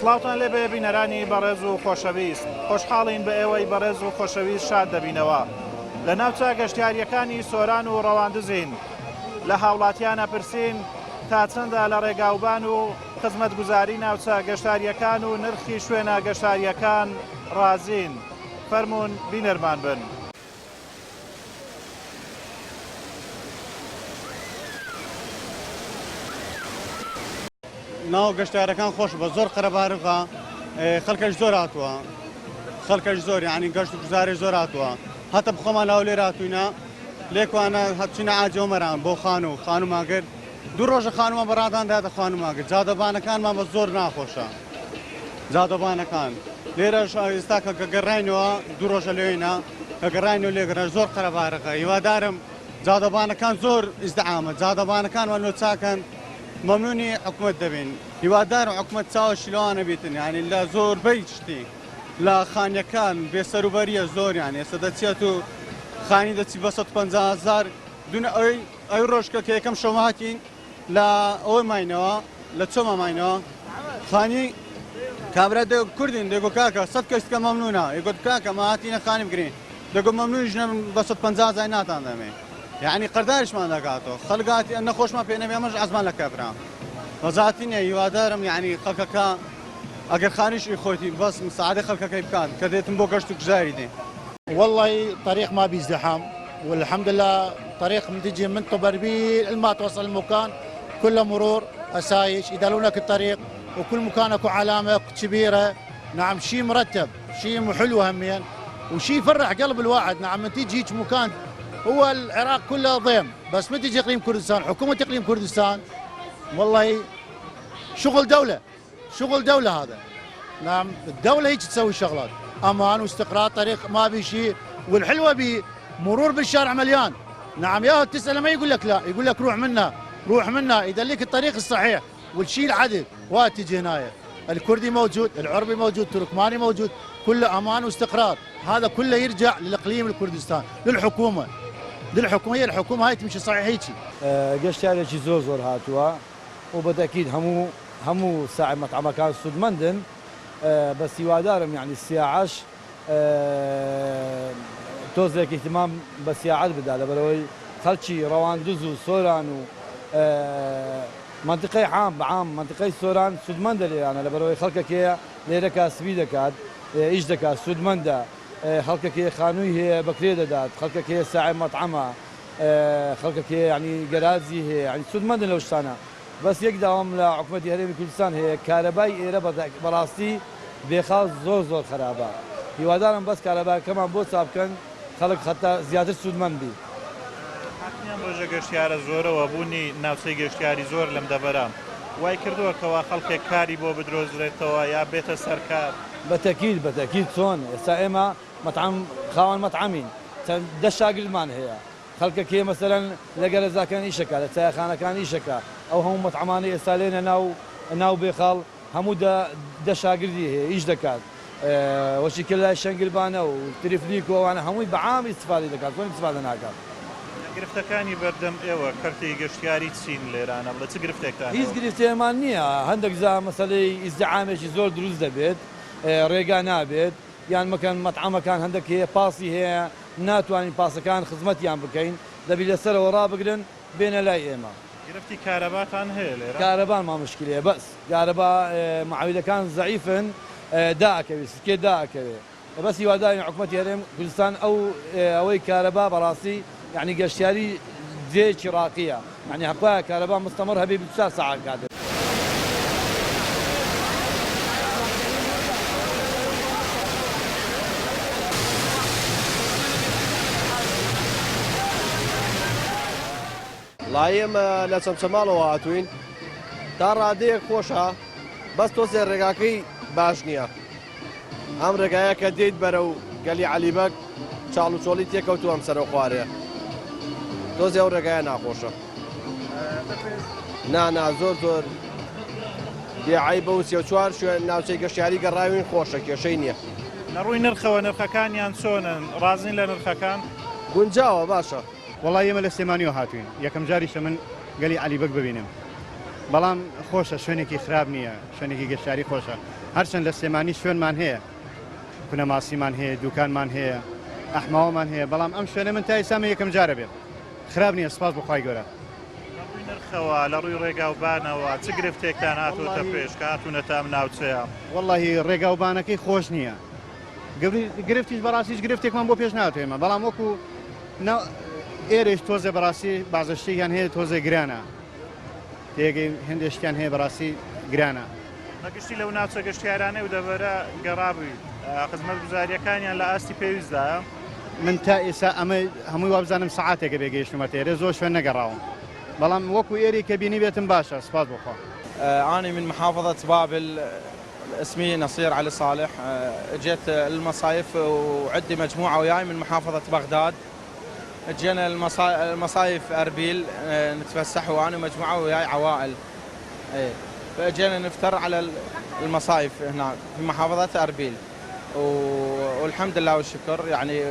سڵاوتان لێبێ بینەرانی بەڕێز و خۆشەویست، خۆشحاڵین بە ئێوەی بەڕێز و خۆشەویست شاد دەبینەوە. لە ناوچە گەشتیارییەکانی سۆران و ڕەواندزین لە هاوڵاتیان ئەپرسین تا چەندە لە ڕێگاوبان و خزمەتگوزاری ناوچە گەشتارییەکان و نرخی شوێنە گەشتارییەکان ڕازین؟ فەرموون بینەرمان بن. ناو گەشتیارەکان خۆش بە زۆر قەرەبارغە خەڵکەش زۆر هاتووە خەڵکەش زۆر یعنی گەشت و گوزارێ زۆر هاتووە هەتە بخۆمان لاو لێرە هاتووینە لێکوانە هەچینە ئاجۆمەران بۆ خانوو خانوومان کرد دوو ڕۆژە خانوومان بەڕادان داتە خانوومان کرد جادەبانەکانمان بە زۆر ناخۆشە جادەبانەکان لێرەش ئێستا کە گەڕاینەوە دوو ڕۆژە لێینە کە گەڕاینەوە لێگەڕ زۆر قەرەبارەکە هیوادارم جادەبانەکان زۆر ئیزدعامە جادەبانەکان وەنۆ چاکەن مەمنونی حکومەت دەبین هیوادارم حکومەت چاوەشی لەوانە بیتن یانی لە زۆربەی شتی لە خانیەکان بێسەروبەریە زۆر یان ئێستا دەچێت و خانی دەچی بە 150 هزار دونە ئەوی ئەوی ڕۆژکە کە یەکەم شەو هاتین لە ئەوەی ماینەوە لە چۆما ماینەوە خانی کابرا دە کوردین دەگۆ کاکە سەد کەس کە مەمنونە یگوت کاکە ما هاتینە خانی بگرین دەگۆ مەمنونیش نەبم بە 150 هزار ناتان دەمێ یەعنی قەرداریشمان دەکاتەوە خەڵک هاتی نەخۆشمان پێ نەبێ ئەمەش عەزمان لە کەپرا وەزاتی نیە هیوادارم یەعنی خەڵکەکە ئەگەر خانیش ئی خۆیتی بەس مساعدەی خەڵکەکەی بکات کە دێتن بۆ گەشت و گوزاری دێ. واللە طريق ما بي ازدحام والحمد لله طريق من تجي من طبربيل الما توصل المكان كله مرور اسايش يدلونك الطريق وكل مكان اكو علامه كبيره نعم شيء مرتب شيء حلو همين وشيء يفرح قلب الواحد نعم من تيجي هيك مكان هو العراق كله ضيم بس من تجي اقليم كردستان حكومه اقليم كردستان والله شغل دوله شغل دوله هذا نعم الدوله هيك تسوي شغلات امان واستقرار طريق ما بي شيء والحلوه بي مرور بالشارع مليان نعم يا تساله ما يقول لك لا يقول لك روح منا روح منا يدليك الطريق الصحيح والشيء العدل وتجي هنايا الكردي موجود العربي موجود التركماني موجود كله امان واستقرار هذا كله يرجع للاقليم الكردستان للحكومه للحكومه هي الحكومه هاي تمشي صحيح هيك گەشتیارێکی زۆر زۆر هاتووە و بەتەکید هەموو هەموو ساعی مەتعەمەکان سوودمەندن بەس هیوادارم یعنی سیاعەش تۆزێک ئیهتمام بە سیاعەت بدا لەبەرئەوەی خەڵکی ڕەواندز و سۆران و مەنتیقەی عام بە عام مەنتیقەی سۆران سوودمەندە لێرانە لەبەرئەوەی خەڵکەکەیە لێرە کاسبی دەکات ئیش دەکات سوودمەندە خەڵکەکەیە خانووی هەیە بەکرێ دەدات خەڵکەکەیە ساعی مەتعەمە خەڵکەکەیە یعنی گەرازی هەیە یعنی سوودمەندن لەو شتانە بەس یەک داوام لە حکومەتی هەرێمی کوردستان هەیە کارەبای ئێرە بەڕاستی بێخاڵ زۆر زۆر خەرابە هیوادارم بەس کارەباکەمان بۆ چابکەن خەڵک خەتا زیاتر سوودمەند بی. هاتنی ئەم ڕێژە گەشتیارە زۆرەوە بوونی ناوچەی گەشتیاری زۆر لەم دەڤەرە وای کردووە کەوا خەڵکێک کاری بۆ بدرۆزرێتەوە یا بێتە سەر کار؟ بەتەکید بەتەکید چۆن ئێستا ئێمە مەتعەم خاوەن مەتعەمین چەند دە شاگردمان هەیە خەڵکەکێ مەسەلەن لە گەرەجاکان ئیشەکا لە چایەخانەکان ئیشەکا ئەو هەموو مەتعەمانەی ئێستا لێنە ناو ناو بێخاڵ هەموو دە دە شاگردی هەیە ئیش دەکات وەچی کە لای شەنگربانە و تریفلیک و ئەوانە هەمووی بە عام ئیستفادەی دەکات چۆن ئیستفادە ناکات. گرفتەکانی بەردەم ئێوە کەرتی گەشتیاری چین لێرانە بڵێ چ گرفتێکتان هیچ هەیە؟ گرفتێمان نییە هەندێک جا مەسەلەی ئیزدیحامێکی زۆر دروست دەبێت ڕێگا نابێت یان مەکەن مەتعەمەکان هەندێک هەیە پاسی هەیە ناتوانین پاسەکان خزمەتیان بکەین دەبی لەسەرەوە ڕابگرن بێنە لای ئێمە. گرفتی کارەباتان هەیە لێرە؟ کارەبامان مشکلەیە بەس کارەبا معەویلەکان زەعیفن دائەکەوێ سکێ دائەکەوێ بەس هیوادارین حکومەتی هەرێم کوردستان ئەو ئەوەی کارەبا بەڕاستی یانی گەشتیاری جێیەکی ڕاقیە یانی هەقوایە کارەبا مستەمڕ هەبێ 24 سەعات کات. وەڵایی ئێمە لە چەمچەماڵەوە هاتووین تا ڕادەیەک خۆشە بەس تۆزێ ڕێگاکەی باش نییە ئەم ڕێگایە کە دێیت بەرەو گەلی عەلی بەگ چاڵ و چۆڵی تێکەوتوو ئەم سەرەو خوارێ تۆزێ ئەو ڕێگایە ناخۆشە نا نا زۆر زۆر بێ عەیبە و 34 شوێن ناوچەی گەشتیاری گەڕاوین خۆشە کێشەی نییە. لە ڕووی نرخەوە نرخەکانیان چۆنن؟ ڕازین لە نرخەکان؟ گونجاوە باشە. وەڵایی ئێمە لە سلێمانیەوە هاتوین یەکەم جاریشە من گەلی عەلی بەگ ببینم بەڵام خۆشە شوێنێکی خراپ نییە شوێنێکی گەشتیاری خۆشە هەرچەند لە سلێمانی شوێنمان هەیە کونە ماسیمان هەیە دوکانمان هەیە ئەحماوەمان هەیە بەڵام ئەم شوێنە من تا ئێستا من یەکەم جارە بێم خراپ نییە سپاس بۆ خوای گەورە. لە ڕووی نرخەوە لە ڕووی ڕێگاوبانەوە چ گرفتێکتان هاتووەتە پێش کە هاتوونەتە ئەم ناوچەیە؟ وەڵاهی ڕێگاوبانەکەی خۆش نییە گرفتیش بەڕاستیش گرفتێکمان بۆ پێش ناتێ ئێمە بەڵام وەکو ئێرەش تۆزێ بەڕاستی بازە شتێکیان هەیە تۆزێ گرانە تێگەی هەندێک شتیان هەیە بەڕاستی گرانە. بەگشتی لەو ناوچە گەشتیارانەی و دەڤەرە گەڕابووی خزمەتگوزارییەکانیان لە ئاستی پێویستدایە؟ من تا ئێستا ئەمە هەمووی وابزانم سەعاتێکە بێ گەیشتومەتە ئێرە زۆر شوێن نەگەڕاوم بەڵام وەکو ئێرەی کە بینیبێتم باشە سپاس بۆ خوا. اني من محافظة بابل اسمي نصير علي صالح اجيت للمصايف وعندي مجموعة وياي من محافظة بغداد اجينا المصايف اربيل نتفسح وانا مجموعة وياي عوائل اي فاجينا نفتر على المصايف هناك في محافظة اربيل والحمد لله والشكر يعني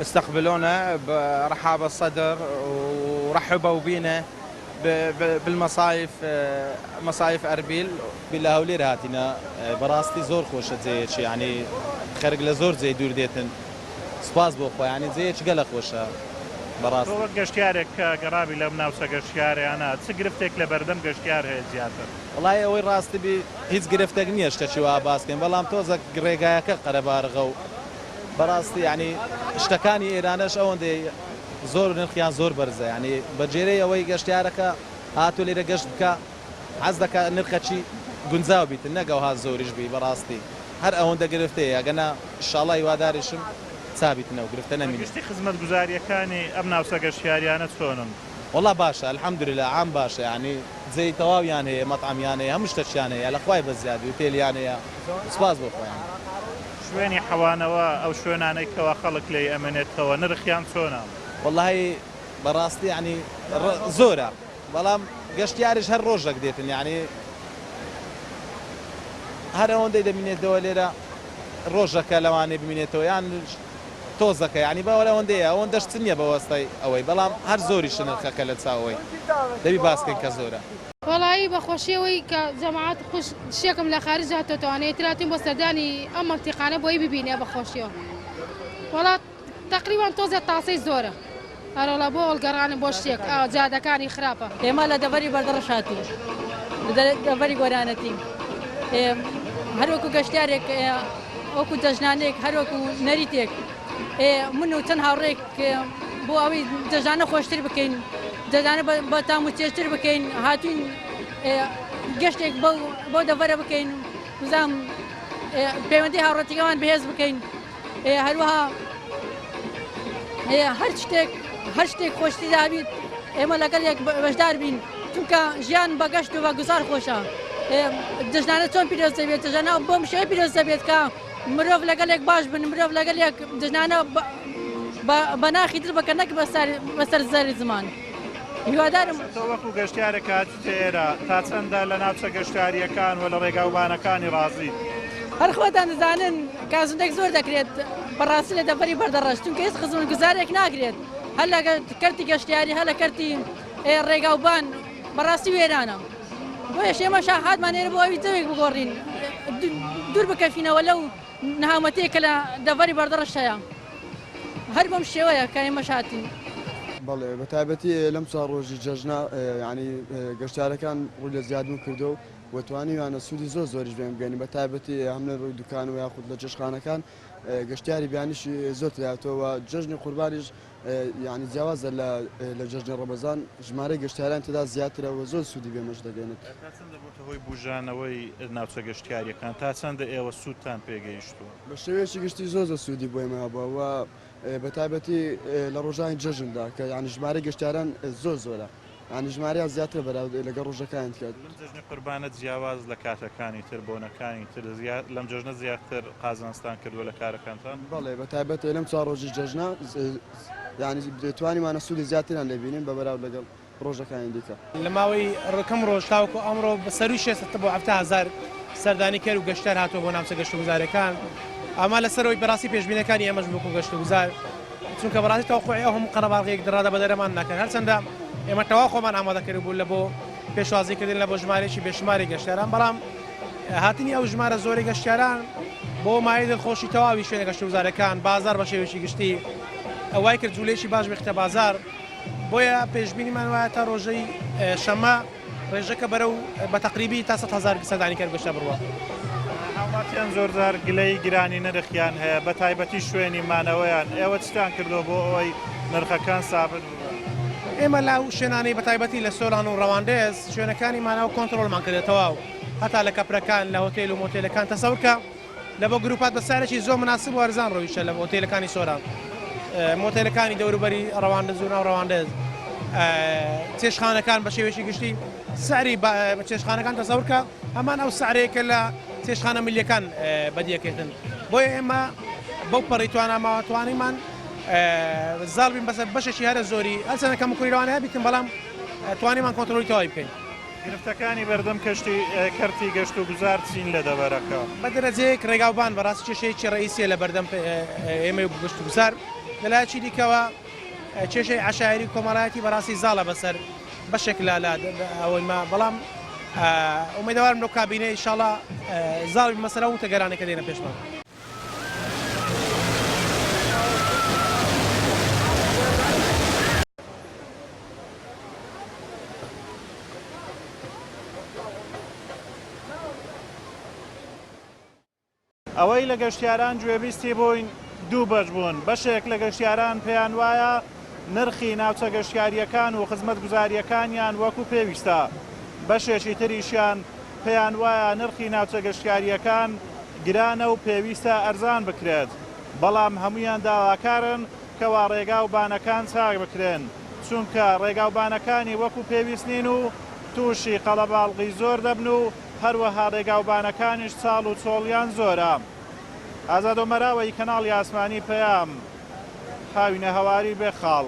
استقبلونا برحابة الصدر ورحبوا بينا بالمصايف مصايف اربيل. لە هەولێر هاتینە بەڕاستی زۆر خۆشە جێیەکی یانی خەرک لە زۆر جێی دوور دێتن سوپاس بۆ خوا یانی جێیەکی گەلە خۆشە بەڕاستی. تۆ وەک گەشتیارێک کە گەڕابی لەم ناوچە گەشتیارانە چ گرفتێک لە بەردەم گەشتیار هەیە زیاتر؟ وەڵایی ئەوەی ڕاستی بی هیچ گرفتێک نییە شتەکی وا باس کەین بەڵام تۆزەک ڕێگایەکە قەرەبارغە و بەڕاستی یانی شتەکانی ئێرانەش ئەوەندەی زۆر نرخیان زۆر بەرزە یانی بە جێرەی ئەوەی گەشتیارەکە هاتوو لێرە گەشت بکا حەز دەکا نرخەکی گونجاو بیتن نەک ئەوها زۆریش بی بەڕاستی هەر ئەوەندە گرفتەیە ئەگەنا ئیشاڵا هیواداریشم چا بیتن ئەو گرفتە نەمینێ. بەگشتی خزمەتگوزارییەکانی ئەم ناوچە گەشتیاریانە چۆنن؟ وەڵا باشە الحمدللە عام باشە یانی جێی تەواویان هەیە مەتعەمیان هەیە هەموو شتەکیان هەیە لە خوای بەزیادی وتێلیان هەیە سوپاس بۆ خوا یانی. شوێنی حەوانەوە ئەو شوێنانەی کەوا خەڵک لێی ئەمێنێتەوە نرخیان چۆنە؟ وەڵاهی بەڕاستی یانی زۆرە بەڵام گەشتیاریش هەر ڕۆژەک دێتن یانی هەر ئەوەندەی دەمینێتەوە لێرە ڕۆژەکە لەوانەیە بمینێتەوە یان تۆزەکە یانی باوەر ئەوەندەیە ئەوەندەش چ نییە بە وەستای ئەوەی بەڵام هەر زۆریشە نرخەکە لە چاو ئەوەی دەبی باس کەین کە زۆرە. وەڵایی بە خۆشیەوەی کە جەماعەت خوش شێکم لە خارج هاتۆتەوانێ ئیتر هاتوین بۆ سەردانی ئەم مەنتیقانە بۆی ببینێ بە خۆشیەوە وەڵا تەقریبەن تۆزێ تاسەی زۆرە ئەرەڵا بۆ هەڵگەڕانم بۆ شتێک ئا جادەکانی خراپە. ئێمە لە دەڤەری بەردەڕەش هاتوین لە دەڤەری گۆرانەتین هەروەکو گەشتیارێک وەکو جەژنانێک هەروەکو نەریتێک من و چەند هاوڕێک بۆ ئەوەی جەژانە خۆشتر بکەین جەژانە بە تام و چێژتر بکەین هاتوین گەشتێک بۆ دەڤەرە بکەین بزانام پەیوەندی هاوڕێتیەکەمان بەهێز بکەین هەروەها هەر شتێک هەر شتێک خۆشتی دابیت ئێمە لەگەڵ یەک بەشدار بین چونکە ژیان بە گەشت و بە گوزار خۆشە جەژنانە چۆن پیرۆز دەبێت جەژنانە بەم شێوەیە پیرۆز دەبێت کە مرۆڤ لەگەڵ یەک باش بن مرۆڤ لەگەڵ یەک جەژنانە بە ناخی دڵ بکە نەک بەسەر زاری زمان هیوادارم تۆ وەکو گەشتیارێک کە هاتیتە ئێرە تا چەندە لە ناوچە گەشتیارییەکان و لە ڕێگاوبانەکانی ڕازیت؟ هەر خۆتان دەزانن کازندێک زۆر دەکرێت بەڕاستی لە دەڤەری بەردەڕەش چونکە هیچ خزمەتگوزارێک ناکرێت هەر لە کەرتی گەشتیاری هەر لە کەرتی ڕێگاوبان بەڕاستی وێرانە بۆیەش ئێمەش هاتمان ئێرە بۆ ئەوی جەوێک بگۆڕین دوور بکەفینەوە لەو نەهامەتیە کە لە دەڤەری بەردەڕەش هەیە هەر بەم شێوەیە کە ئێمەش هاتین. بەڵێ بە تایبەتی لەم چوار ڕۆژی جەژنە یانی گەشتیارەکان ڕووی لە زیادبوون کردووە و توانیویانە سوودی زۆر زۆریش بێن بگەین بە تایبەتی هەم لە ڕووی دوکان و یاخود لە چێشتخانەکان گەشتیاری بیانیش زۆر تراتەوە و جەژنی قوربانیش یانی جیاوازە لە لە جەژنی ڕەمەزان ژمارەی گەشتیاران تێدا زیاترە و زۆر سوودی بێمەش دەگەێنێت. تا چەندە بۆتە هۆی بوژانەوەی ناوچە گەشتیاریەکان؟ تا چەندە ئێوە سوودتان پێگەیشتووە؟ بە شێوەیەکی گشتی زۆر زۆر سوودی بۆ ئێمە هەبووە و بە تایبەتی لە ڕۆژانی جەژندا کە یانی ژمارەی گەشتیاران زۆر زۆرە یانی ژمارەیان زیاترە بەراورد لەگەڵ ڕۆژەکانی تر. لەم جەژنی قوربانە جیاواز لە کاتەکانی تر، بۆنەکانی تر، لەم جەژنە زیاتر قازانجتان کردووە لە کارەکانتان؟ بەڵێ بە تایبەت لەم چوار ڕۆژی جەژنە یانی توانیمانە سوودی زیاتریان لێ بینین بە بەراورد لەگەڵ. ڕۆژەکانی دیکە. لە ماوەی کەم ڕۆژ تاوەکو ئەمڕۆ بە سەرووی 600 بۆ 70 هەزار سەردانیکەر و گەشتیار هاتووە بۆ ناوچە گەشتوگوزارەکان. ئەمە لەسەرەوەی بەڕاستی پێشبینەکانی ئێمەش بوو وەکو گەشتوگوزار، چونکە بەڕاستی تەوەقوعی ئەو هەموو قەرەباڵغییەک ڕادە بەدەرەمان ناکرد، هەرچەندە ئێمە تەواو خۆمان ئامادە کردبوو لە بۆ پێشوازیکردن لە بۆ ژمارەیەکی بێشوماری گەشتیاران، بەڵام هاتنی ئەو ژمارە زۆرەی گەشتیاران بۆ مایەی دڵخۆشی تەواوی شوێنە گەشتوگوزارەکان، بازاڕ بە شێوەیەکی گشتی وای کرد جوولەیەکی باش بخرێتە بازاڕ. بۆیە پێشبینیمان وایە تا ڕۆژەی شەممە ڕێژەکە بەرەو بە تەقریبی تا 100 هەزار سەردانیکەر گەشتە بڕوا. هاوڵاتیان زۆرجار گلەیی گرانی نرخیان هەیە بە تایبەتی شوێنی مانەوەیان، ئێوە چتان کردووە بۆ ئەوەی نرخەکان سابت ببن؟ ئێمە لەو شوێنانەی بە تایبەتی لە سۆران و ڕەواندز شوێنەکانی مانەوە کۆنترۆڵمان کردە تەواو هەتا لە کەپرەکان لە هۆتێل و مۆتێلەکان تەسەور کە لە بۆ گروپات بە سعرێکی زۆر مناسب و ئەرزان ڕۆیشتە لە ئۆتێلەکانی سۆران مۆتێلەکانی دەوروبەری ڕەواندز و ناو ڕەواندز چێشخانەکان بە شێوەیەکی گشتی سعری چێشخانەکان تەسەور کە هەمان ئەو سعرەیە کە لە چێشخانە ملیەکان بەدیەکێتن بۆیە ئێمە بەو پەڕی تواناماوە توانیمان زاڵ بین بەسەر بەشێکی هەرە زۆری هەرچەندە کەم و کوڕی لەوانەیە بیتن بەڵام توانیمان کۆنترۆڵی تەواوی بکەین. گرفتەکانی بەردەم کەشتی کەرتی گەشتوگوزار چین لە دەڤەرەکە؟ بە دەرەجەیەک ڕێگاوبان بەڕاستی کێشەیەکی ڕەئیسیە لە بەردەم ئێمەی گەشتوگوزار، لە لایەکی دیکەوە کێشەی عەشایەری و کۆمەڵایەتی بەڕاستی زاڵە بەسەر بەشێک لە ئەوەی ما، بەڵام ئومێدەوارم لەو کابینەیە ئیشاڵا زاڵ بین بەسەر ئەو وتەگەرانەی کە دێنە پێشمان. ئەوەی لە گەشتیاران گوێبیستی بووین دوو بەش بوون، بەشێک لە گەشتیاران پێیان وایە نرخی ناوچە گەشتیارییەکان و خزمەتگوزارییەکانیان وەکو پێویستە، بەشێکی تریشیان پێیان وایە نرخی ناوچە گەشتیارییەکان گرانە و پێویستە ئەرزان بکرێت، بەڵام هەموویان داواکارن کەوا ڕێگا و بانەکان چاک بکرێن، چونکە ڕێگا و بانەکانی وەکو پێویست نین و تووشی قەڵەباڵغی زۆر دەبن و هەروەها ڕێگا و بانەکانیش چاڵ و چۆڵیان زۆرە. ئازاد ئۆمەراوەیی کەناڵی ئاسمانی پەیام، هاوینەهەواری بێ خاڵ.